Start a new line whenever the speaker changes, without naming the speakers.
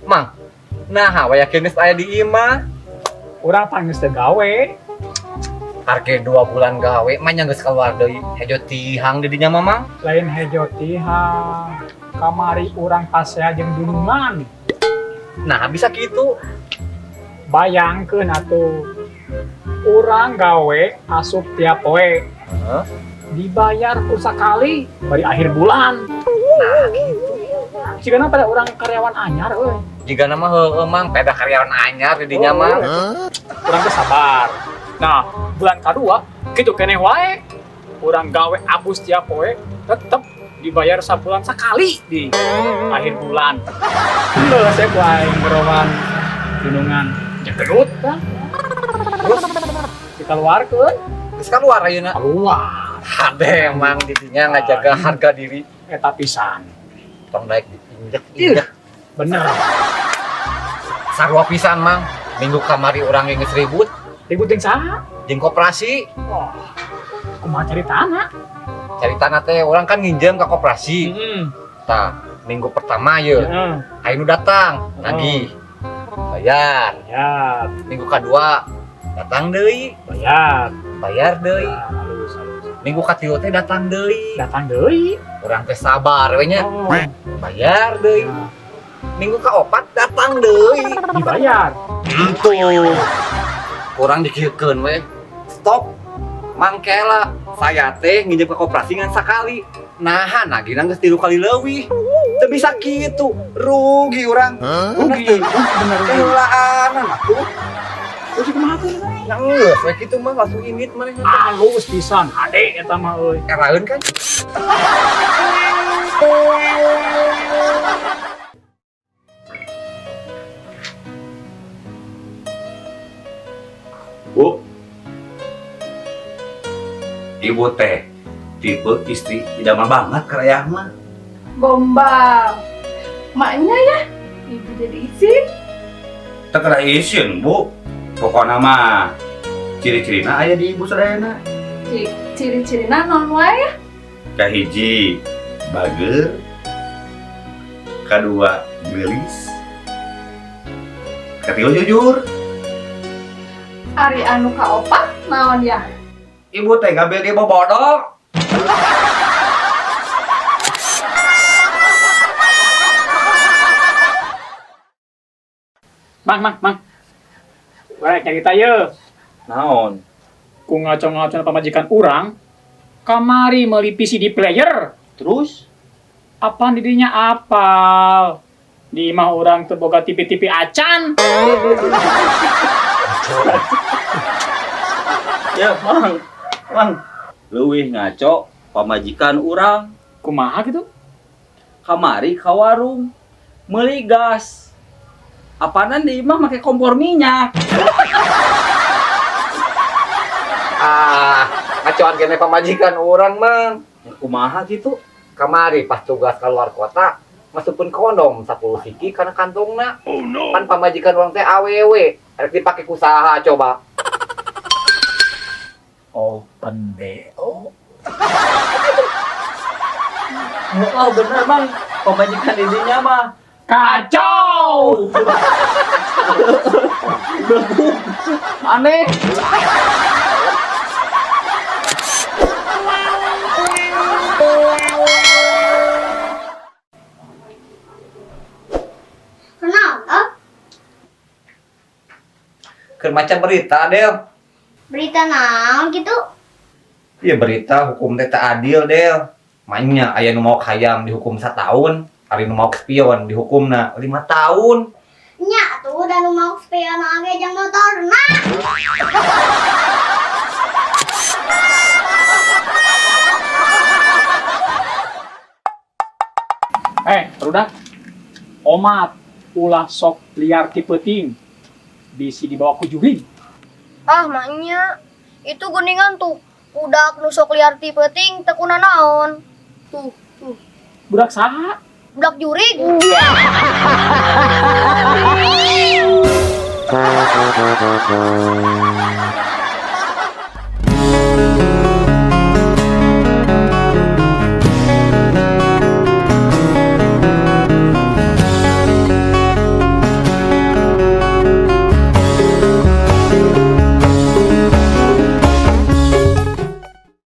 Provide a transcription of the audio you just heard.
Mang, nah waya geus aya di imah.
Urang teh geus teu gawe.
Harga 2 bulan gawe mah nya geus keluar deui. Hejo tihang di dinya mah, Mang.
Lain hejo tihang. Kamari urang pasea jeung dunungan.
Nah, bisa kitu.
Bayangkeun atuh. Urang gawe asup tiap poe.
Heeh.
Dibayar ku sakali bari akhir bulan.
Nah, gitu.
Jigana pada urang karyawan anyar euy.
Jigana mah heueuh, Mang, peda karyawan anyar di dinya mah.
Urang teh sabar. Nah, bulan kedua gitu keneh wae. Urang gawe abus tiap poe tetep dibayar sabulan sekali di akhir bulan. Leuh saya ku aing berowan dunungan jegerut kan. Terus dikeluarkeun.
Geus keluar ayeuna.
Keluar.
Hade emang di dinya ngajaga harga diri.
Eta pisan.
Tong daek diinjek-injek.
Bener.
Sarua pisan, Mang. Minggu kamari urang geus ribut.
Ribut jeung saha?
Jeung koperasi.
Oh. Kumaha caritana?
Caritana teh urang kan nginjem ka koperasi.
Heeh.
Tah, minggu pertama ye.
Heeh.
Aya nu datang, nagih. Bayar.
Bayar.
Minggu kedua datang deui,
Bayar.
Bayar deui.
Ya, halus, halus.
Minggu katilu teh datang deui.
Datang deui.
Urang teh sabar we nya.
Oh.
Bayar deui.
Nah.
Minggu kaopat datang deui.
Dibayar.
Henteu. Kurang dikieukeun we. Stop. Mangkela, saya teh nginjem ke koperasi ngan sakali. Nah, nagihna geus 3 kali leuwih. Teu bisa kitu, rugi urang.
Rugi, bener rugi.
Heulaanan atuh.
Terus kumaha tuh?
Nya geus we kitu mah langsung indit manehna teh.
Halus pisan, hade eta mah euy.
Eraeun kan?
Bu, ibu teh tipe istri idaman banget ke ayah mah.
Gombal, maknya ya, ibu jadi izin.
Tak kena izin bu, pokoknya mah ciri-cirina aya di ibu sadayana.
Ciri-cirina non wae ya?
Kahiji bager, kadua geulis, katilu jujur.
Ari anu kaopat naon ya?
Ibu teh ngambil dia bodoh.
Mang, mang, mang. Rek nyarita ye.
Naon?
Ku ngaco-ngaco pamajikan urang, kamari meuli PC di player.
Terus?
Apaan didinya apal? Di imah urang teu boga TV-TV acan.
Ya, Mang. Mang. Leuwih ngaco pamajikan urang.
Kumaha gitu?
Kamari ka warung meuli gas. Apanan di imah make kompor minyak.
Ah, ngacoan kene pamajikan urang, Mang.
Ya, kumaha gitu?
Kamari pas tugas keluar kota, masupun kondom 10 siki kana kantongna.
Oh no.
Pan pamajikan urang teh awewe, rek dipake ku saha coba.
Open BO.
Oh bener, Mang. Pamajikan didinya mah
kacau.
Aneh.
Kenapa?
Keur maca berita, Del.
Berita naon gitu?
Iya berita hukum teh teu adil, Del. Manya aya nu maok hayam dihukum 1 tahun, ari nu maok spion dihukumna 5 tahun.
Nya tuh da nu maok spion age jeung motorna.
Barudak. Omat ulah sok liar ti peuting. Bisi dibawa ku jurig.
Ah, maknya itu geningan tuh. Budak nu sok liar ti peuting teu kunanaon. Tuh, tuh.
Budak saha?
Budak jurig.